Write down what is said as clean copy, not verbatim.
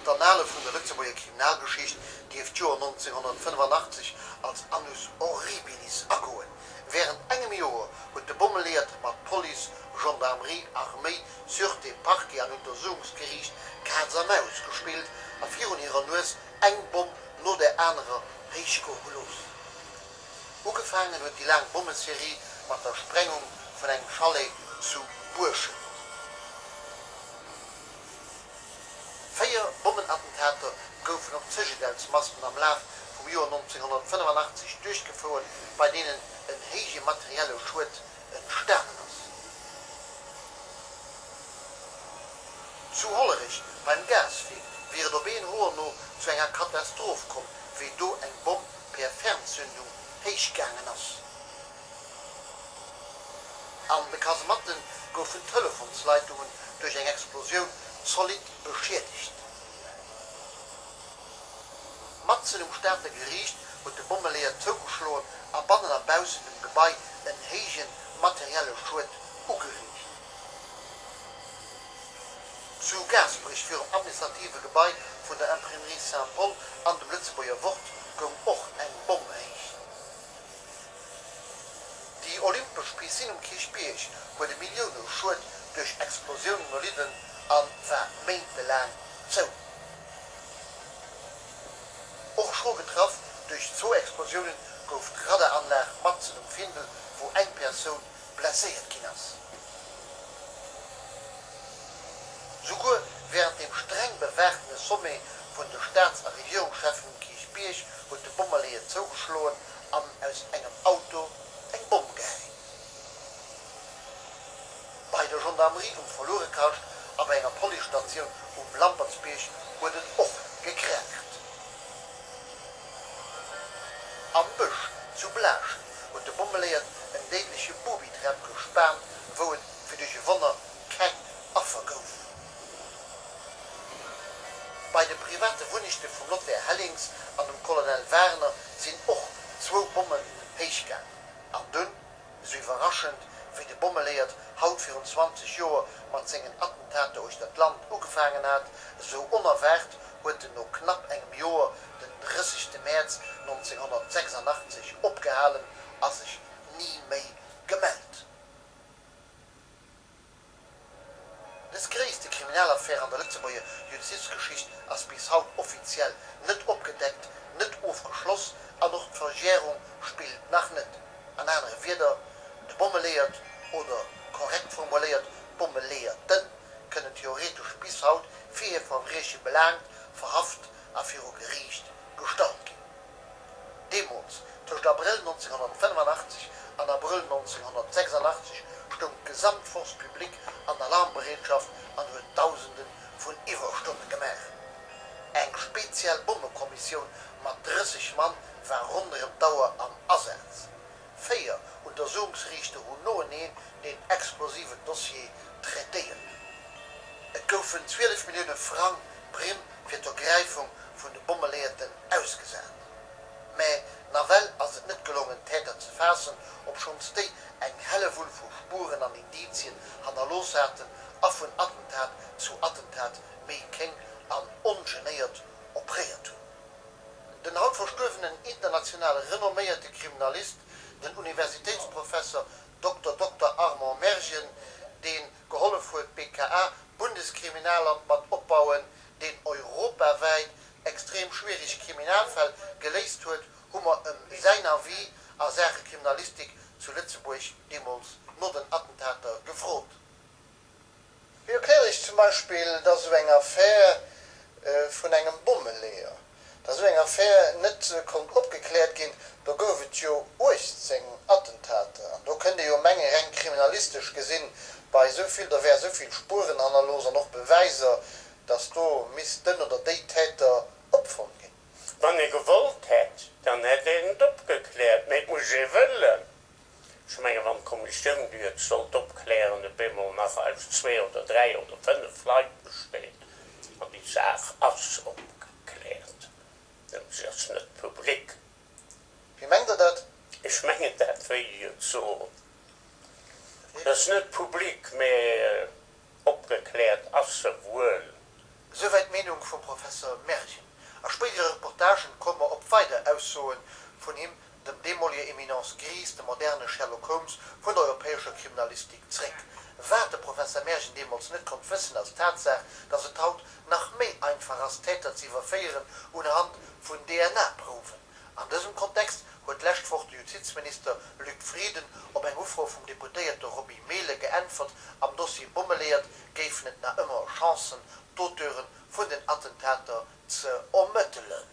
D'Annale vun der Lëtzebuerger Kriminalgeschicht dierf d'Joer 1985 als Annus horribilis agoen. Wärend engem Joer huet de Bommeleeër mat Police, Gendarmerie, Arméi, Sûreté, Parquet an Untersuchungsgeriicht Kaz a Maus gespillt a virun hirer Nues eng Bomm no där anerer héichgoe gelooss. Ugefaangen huet déi laang Bommeserie mat der Sprengung vun engem Chalet zu Buerschent. 4 Bommenattentater goufen op Cegedelsmasten am Laf vum Joer 1985 duerchgefouert, bei deenen en héije materielle Schued entstanen ass. Zu Hollerech beim Gaswierk wier et op een Hoer no zu enger Katastroph komm, wéi do eng Bomm per Fernzündung héich gaangen ass. An de Kasematten goufen d'Telefonsleitungen duerch eng Explosioun zolidd beschiedegt. Matzen um Stater Geriicht huet de Bommeleeër zougeschloen a bannen a baussen dem Gebai en héije materielle Schued ugeriicht. Zu Gaasperech virum administrative Gebai vun der Imprimerie Saint-Paul an dem Lëtzebuerger Wort goung och eng Bomm héich. Déi olympesch Piscine um Kierchbierg huet e Millioune-Schued duerch Explosiounen erlidden a war méintelaang zou. Och schro getraff duerch zwou Explosiounen gouf d'Radaranlag matzen um Findel, wou eng Persoun blesséiert ginn ass. Souguer wärend dem streng bewaachtene Sommet vun de Staats a Regierungscheffen um Kierchbierg huet de Bommeleeër zougeschloen an aus engem Auto eng Bomm gehäit. Bei der Gendarmerie um Verluerekascht a bei enger Policestatioun um Lampertsbierg huet et och gekraacht. Am Bësch zu Blaaschen huet de Bommeleeër en déidleche Booby-Trap gespaant, wou et wéi duerch e Wonner keng Affer gouf. Bei de private Wunnechte vum Nottär Hellings an dem Colonel Warner sinn och zwou Bommen héichgaangen. An dunn, esou iwwerraschend wéi de Bommeleeër haut virun 20 Joer mat sengen Attentater uechter d'Land ugefaangen hat, esou onerwaart huet en no knapp engem Joer, den 30 Mäerz 1986, opgehalen a sech ni méi gemellt. Dës gréisste Kriminalaffär an der Lëtzebuerger Justizgeschicht ass bis haut offiziell net opgedeckt, net ofgeschloss an och d'Verjärung spillt nach net. An anere Wierder, de Bommeleeër, oder korrekt formuléiert, d'Bommeleeërten, kënnen theoretesch bis haut fir hir Verbrieche belaangt, verhaft a viru Geriicht gestallt ginn. Deemools, tëscht Abrëll 1985 an Abrëll 1986, stoung d'gesamt Force publique an Alarmbereetschaft an huet Dausende vun Iwwerstonne gemaach. Eng speziell Bommekommissioun mat 30 Mann war ronderëm d'Auer am Asaz. 4 Untersuchungsriichter hunn noeneen deen explosiven Dossier traitéiert. Et goufen 12 Millioune Frang Primm fir d'Ergräifung vun de Bommeleeërten ausgesat. Mä nawell ass et net gelongen, d'Täter ze faassen, obschonns déi eng Hellewull vu Spueren an Indizien hannerlooss haten a vun Attentat zu Attentat méi kéng an ongenéiert opréiert hunn. Den haut verstuerwenen international renomméierte Kriminalist, den Universitéitsprofesser Dokter Dokter Armand Mergen, dee gehollef huet d'BKA, d'Bundeskriminalamt, mat opbauen, deen europawäit extrem schwierig Kriminalfäll geléist huet, hu mer ëm säin Avis a Saache Kriminalistik zu Lëtzebuerg deemools no den Attentater gefrot. Wéi erkläert Iech zum Beispill, dass esou eng Affär vun engem Bommeleeër, dass esou eng Affär net konnt opgekläert ginn? Do gouf et jo 18 Attentater an do kënnt ee jo mengen, reng kriminalistesch gesinn, bei esou vill, do wäre esou vill Spueren hannerlooss an och Bewäiser, dass do misst den oder déi Täter opfonnt ginn. Wann ee gewollt hätt, dann hätt een et opgekläert, mä et muss ee wëllen. Ech mengen, wann d'Kommissioun, déi et sollt opklären, op eemol nach aus zwee oder dräi oder fënnef Leit besteet, an déi Saach ass opgekläert, nëmmen se ass net public. Wéi mengt Der dat? Ech mengen dat, wéi ech et soen. Et ass net public, mä opgekläert ass se wuel. Souwäit d'Meenung vum Professer Mergen. A spéidere Reportagen komme mer op weider Aussoe vun him, dem deemoleger Eminence grise, dem moderne Sherlock Holmes vun der europäescher Kriminalistik, zréck. Wat de Professer Mergen deemools net konnt wëssen, ass d'Tatsaach, datt et haut nach méi einfach ass, Täter ze iwwerféieren unhand vun DNA-Prouwen. An dësem Kontext huet d'lescht Woch de Justizminister Luc Frieden op eng Ufro vum Deputéierte Roby Mehlen geäntwert, am Dossier Bommeleeër géifen et nach ëmmer Chancen, d'Auteure vun den Attentater ze ermëttelen.